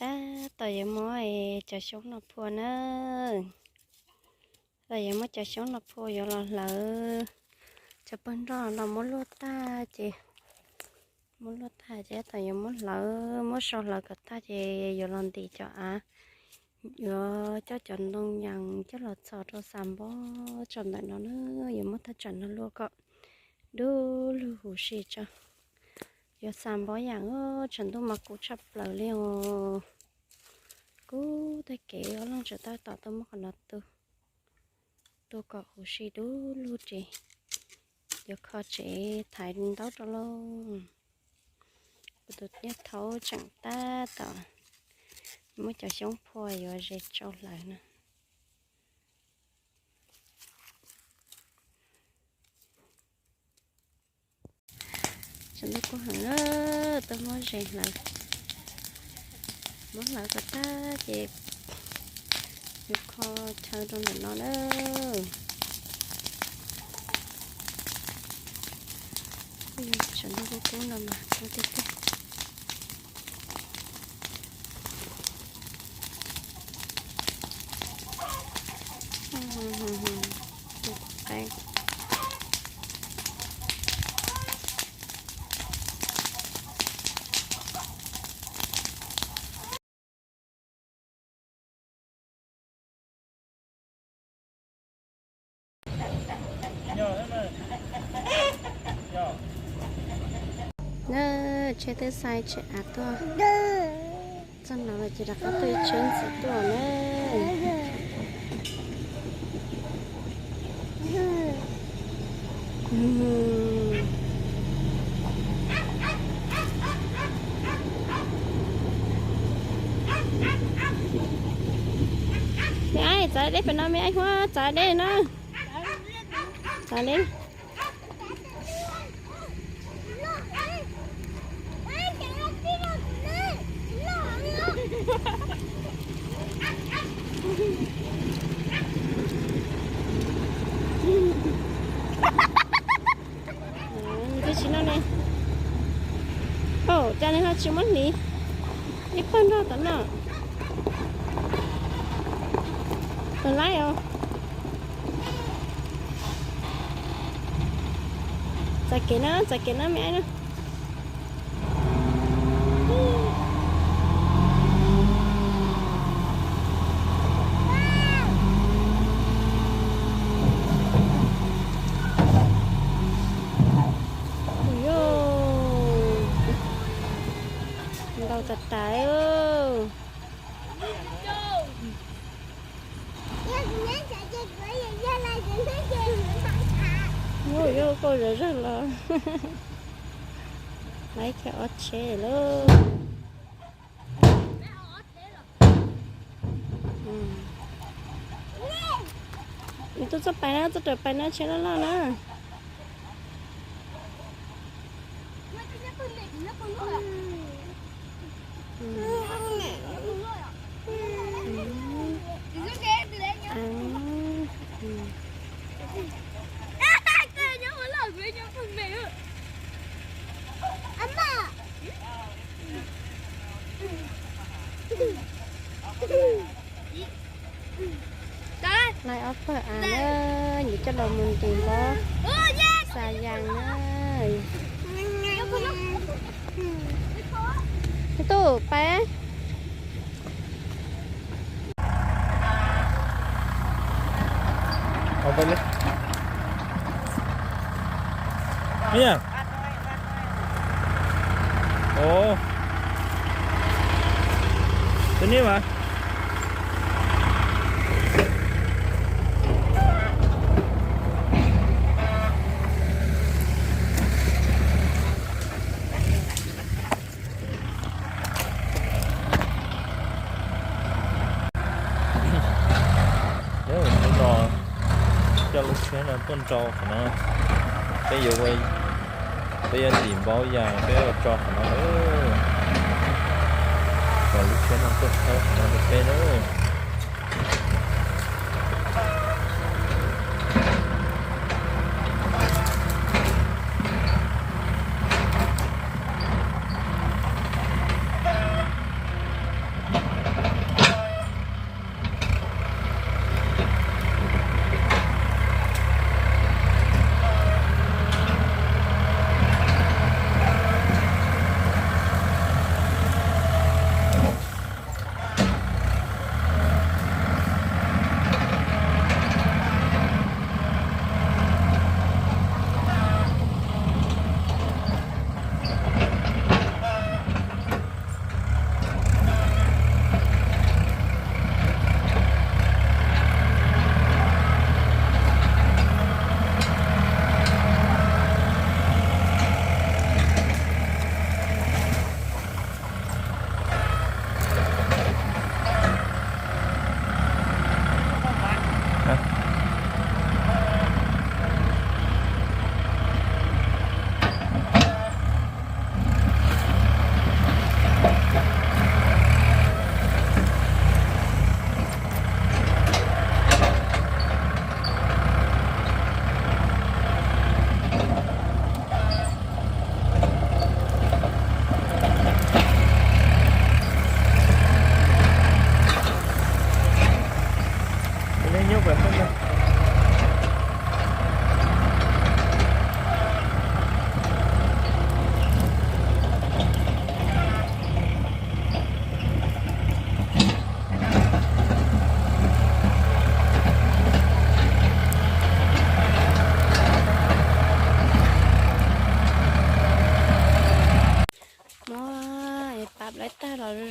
Tab tom yuav muab cov xyoob no phua na. Tab tom yuav muab cov xyoob no phua yuav los hlawv. Cov pawg nroj los muab luaj tag ces, muab luaj tag ces tab tom yuav muab hlawv, muab sau hlawv kom tag ces yuav los ntim cov av. Yuav coj cov ntoo yees coj los txhos rau xa npob tso ntawm no na. Yuav muab thaj tsam no luaj kom dub lug huv si tso. Yuav xa npob yees, tshav ntuj mas kub tshaj plaws li os. Kub tag kev, ob leeg tseem tab tom tuaj muab qhov no tu, tu kom huv si dub lug ces yuav kho tsev thaiv ntaub rau lauj. Kuv tus nyuag thaub tseem tab tom muab cov xyoob phua yuav zes tsau hlawv na. Tshav ntuj kub heev na, tuaj muab zes hlawv. Muab hlawv kom tag ces yuav kho chaw rau ntawm no na. Tshav ntuj kub kub no mas kub tiag tiag. Na, tsheb twb xaiv tsheb av tuaj txog no lawm ces rov qab tuaj ib tsheb ntxiv tuaj na. Me aib, txav deb pem no, me aib Huab, txav deb no. Txav deb. Twb tsis noj ne. Au, cas nws ho tsis muab hliv. Ib pawg nrog tom no. Tus laib os. Txav kev na, txav kev na me aib na. Ntau tas tas. Yog koj zov zog los laib kiag ob tsheb lauj. Nws tuaj txoj pais na, tuaj raws pais na, tsheb loj loj na. Laib ob pawg av na, yuav coj los mus ntim npob xa yas na. Tub pais. Ov, tus niam mas. Hnub no coj lub tsheb no tuaj nrau qhov no, peb yuav, peb yuav ntim npaub yas peb ua tso qhov no, kom lub tsheb no tuaj khawb qhov no rau peb na.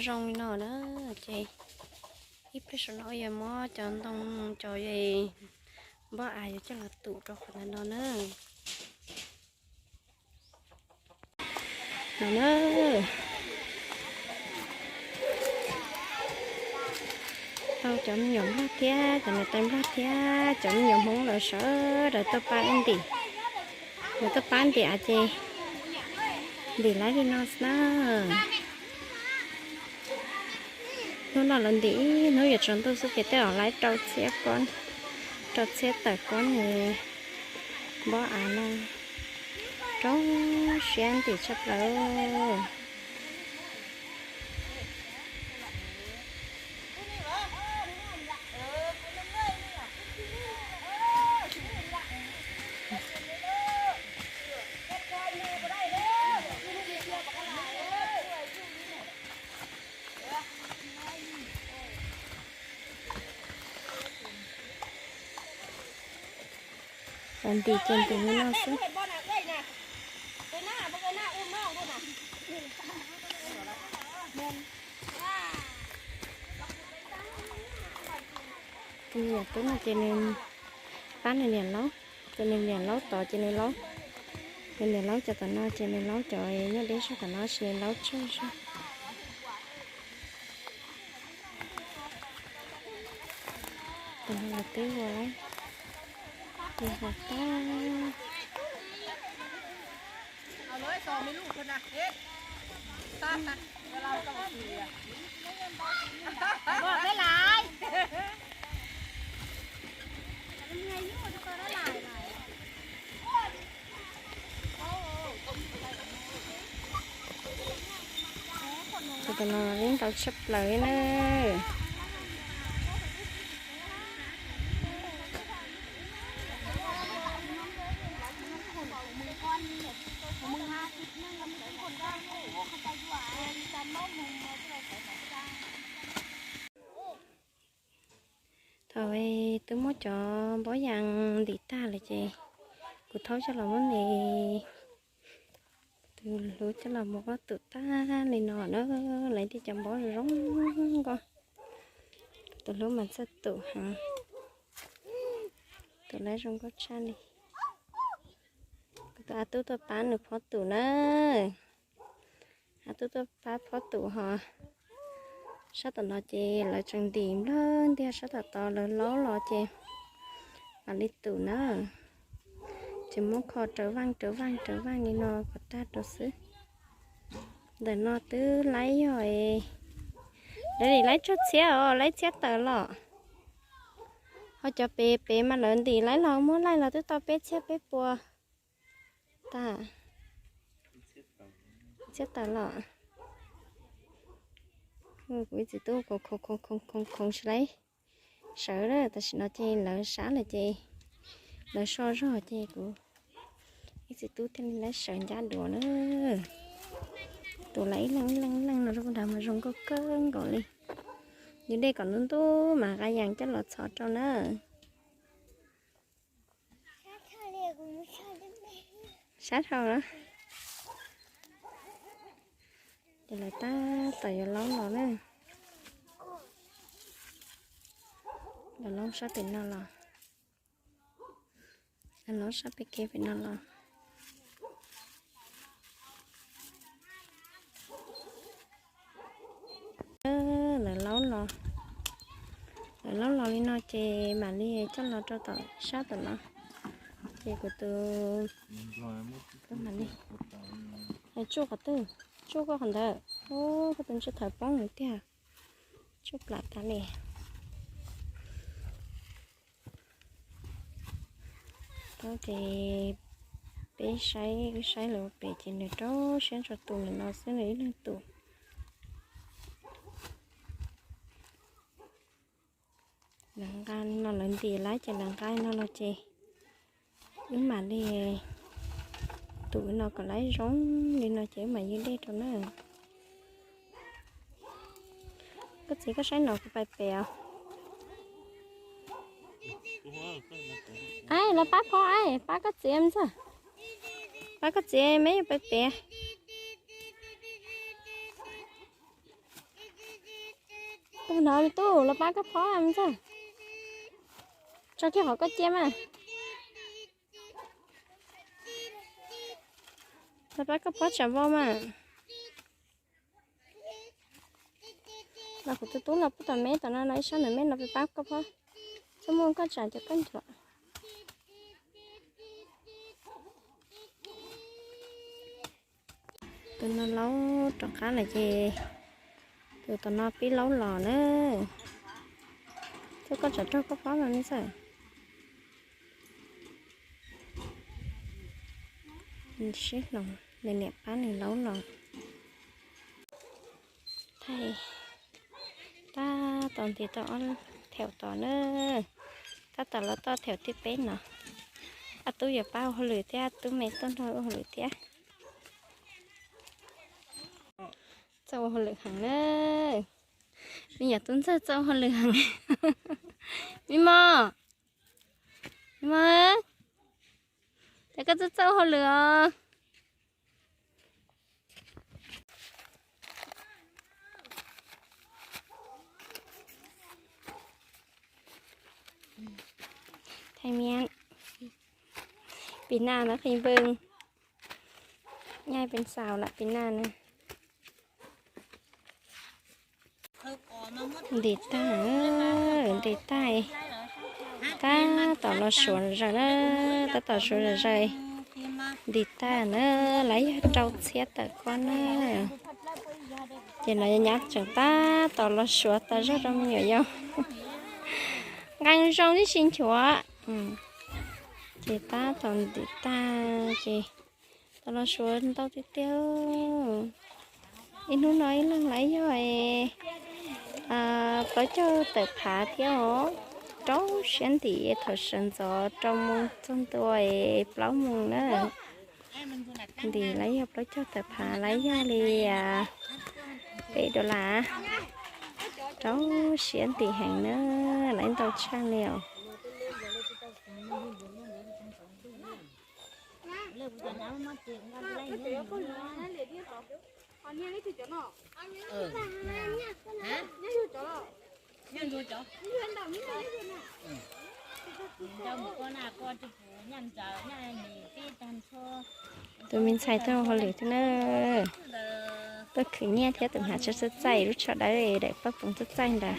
Zoo li no na, ces ib pliag saum no yuav muab cov ntoo cov npob av yuav coj los tum rau qhov ntawm no na. No na, tau cov me nyuam Nplog thiab cov niam tais Nplog thiab cov me nyuam Hmoob lawv sawv daws tuaj pab ib ntim, lawv tuaj pab ntim av ces ntim laib li no xwb na. Hnub no lawv ntim ib hnub yuav tsaus ntuj xwb ces tej zaum laib rau txhiab kob, rau txhiab tawm kob npob av no, rau siab ntim tshaj plaws. Cov ntim ces ntim li no xwb. Tus me nyuam tub no ces nws pab nws niam laub, ces nws niam laub tod ces nws laub, nws niam laub cov tom no ces nws laub cov nyob deb sab tom no ces nws laub tsawg zog. Tus no los twb ua lawm, ces hais tag. Tus no ib ntau tshaj plaws li na. Thaum twb muab cov npob yas ntim tag lawm ces kuv thaub coj los muab nws tus hlub coj los mus pob tum tag li no na. Lawv tej cov npob zoo nkauj, tus hlub mas txawj tum heev, tus laib zoo nkauj tshaj li. Kuv tus a tub tuaj pab nws pob tum na. A tub tuaj pab pob tum ho. Sab tom no ces lawv tseem ntim nplawg ntiag, sab tom tod lawv laub los ces mam li tum na. Ces muab kho rawv vaaj rawv vaaj rawv vaaj li no kom tag rau xwb. Ntawm no twb laib yog, lawv nim laib tsawg txhiab os, laib txhiab tawm los. Ho cov pem pem mas lawv ntim laib los muab laij los twb tau peb txhiab peb puas tag. Txhiab tawm los. Kuv ib txiv tub khoov khoov khoov khoov khoov tsis laib sawv, tam sim no ces lawv sab lawm ces lawv so zog ces kuv ib txiv tub thiaj li laib sawv ncaj dua na. Tus laib ib leeg ib leeg ib leeg no rau nrad mas zoo nkauj kawg nkaus li. Yus dej kom ntub ntub mas qa yas coj los txhov rau na. Sab dhau na. Ces lawv tab tom yuav laub los na. Lawv laub sab pem no los. Lawv laub sab pem kev pem no los. Lawv laub los, lawv laub los li no ces mam li coj los rau tom sab tom no. Ces kuv tus, mam li, tsuj qhov twg, tsuj koj qhov ntawd, koj tus ntsuj thawv poob tiag, tsuj plam tas li. Ces peb saib, wb saib lawv ua pem ces nws rau siab ntso tus ntawm no xwb, nws ib leeg tus. Lawv nqa no lawv ntim lawm ces lawv nqa no los ces wb mam li tus no kom lawv zoo li no ces wb mam yug dej rau na. Koj txiv, koj saib no kuv pais pem os. Ai, los pab phob, ai, pab koj txiv ntxawg. Pab koj txiv, meb yuav pais pem. No me tub, los pab koj phob me ntxawg. Tso kiag qhov koj cia mas. Los pab koj phob tsam vau mas. Los kuv tus tub los pub tom me tom no, los ib sab ntawm me los pab koj phob. Txhob muaj koj tsam cov koj nchuav. Tus no laub rov qab lawm ces tus tom no pib laub los na. Txhob koj tsam raug koj phob mas me ntxawg. Sib hloov, nws niam pab nws laub los. Thaij, tab tom ntim tau ob theem tod na. Tab tom los tau theem thib peb no. Ob tub yuav pab ua hauj lwm thiab, tub me tuaj nrog ua hauj lwm thiab. Txawj ua hauj lwm heev na. Me nyuam tub ntxawg txawj ua hauj lwm heev. Me mos, me mos, cas koj txawj txawj ua hauj lwm os? Thaij miab, pis nas na qhia npw, nyaj pes xaus lam pis nas na. Ntim tag, ntim tag, tab tom los suav zom zaws na, tab tom suav zom zaws. Ntim tag na, lawv yog rau txhiab tawm koj na. Ces no nyav tseem tab tom los suav tas zog rau me nyuam yaus. Nqee zoo tib si nchuav. Ces tab tom ntim tag ces tau los suav ntau tiag tiag. Ib hnub no ib leeg lawv yog plaub caug tawm phav thiab os. Rau siab ntim thaum sawv ntxov rau moos txog ntua plaub moos na. Ntim lawv yog plaub caug tawm phav, lawv yog li peb dollar. Rau siab ntim heev na, lawv ntau tshaj li os. Tus me ntxhais tuaj ua hauj lwm thiab na, tuaj khwv nyiaj thiab tus hnav tsho txaij txaij, lub tsho dawb daim paj poos txaij txaij ntawd.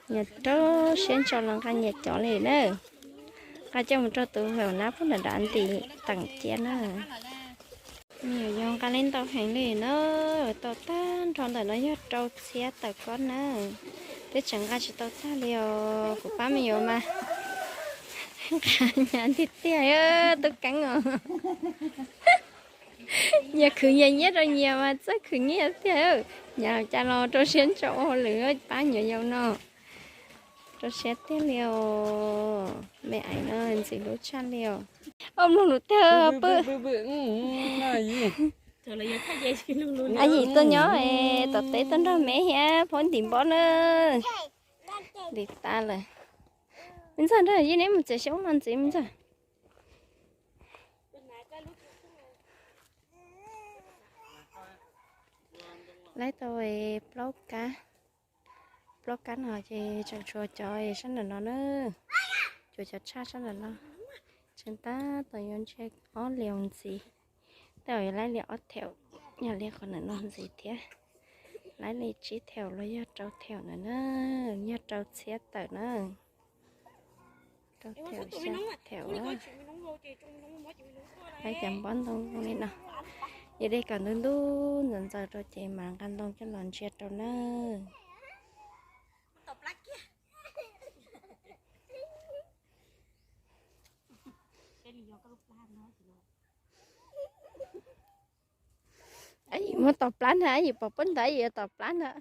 Nyias rau siab ntso los nqa nyias cov li na. Nqa coj mus rau tus hauv nab pub nram dav ntim teem cia na. Me nyuam yaus nqa li ntau heev li na, tau tag nrho ntawm no yog rau txhiab tawm koj na. Twb tseem nqa tsis tau tag li os, kuv pab me nyuam mas nqa hnyav tiag tiag, tub keeb os. Nyias khwv nyias nyiab rau nyias mas txawj khwv nyiab tiag. Nyias cas los rau siab ntso ua hauj lwm pab nyuam yaus no. Rau siab tiag li os, me aiv no ntxim hlub tshaj li os. Ob mloog lus tiag pw. A yim tuaj nyob es tom teb tuaj nrog me thiab phob ntim npob na. Ntim tas lawm. Me ntxawg nrog yij neb mus txiav xyoob no ntxiv me ntxawg. Laib tau plaub kab, plaub kab no ces tseem tshuav cov sab nram no na, tshuav cov tshaj sab nram no. Tseem tab tom yuav ntsia ob liag ntxiv, tej zaum yuav laib li ob theem, yog li qhov nram no ntxiv thiab. Laib li tsib theem los yog rau theem ntawd na, yog rau txhiab tawm na. Rau theem xya theem na. Laib cov npob ntoo li no. Yog dej kom ntub ntub ntxaws ntxaws rau ces mam nqa ntoo coj los ntsia rau na. Ab yim muab tos plab ntag, ab yim pom pob ntawd ab yim yuav tos plab ntag.